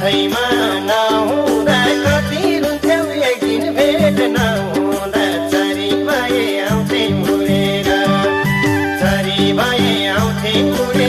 आफैमा नहुँदा कति रुन्थ्यौ एक दिन भेट नहुँदा छरी भए आउँथे मुरेर छरी भए आउँथे मुरेर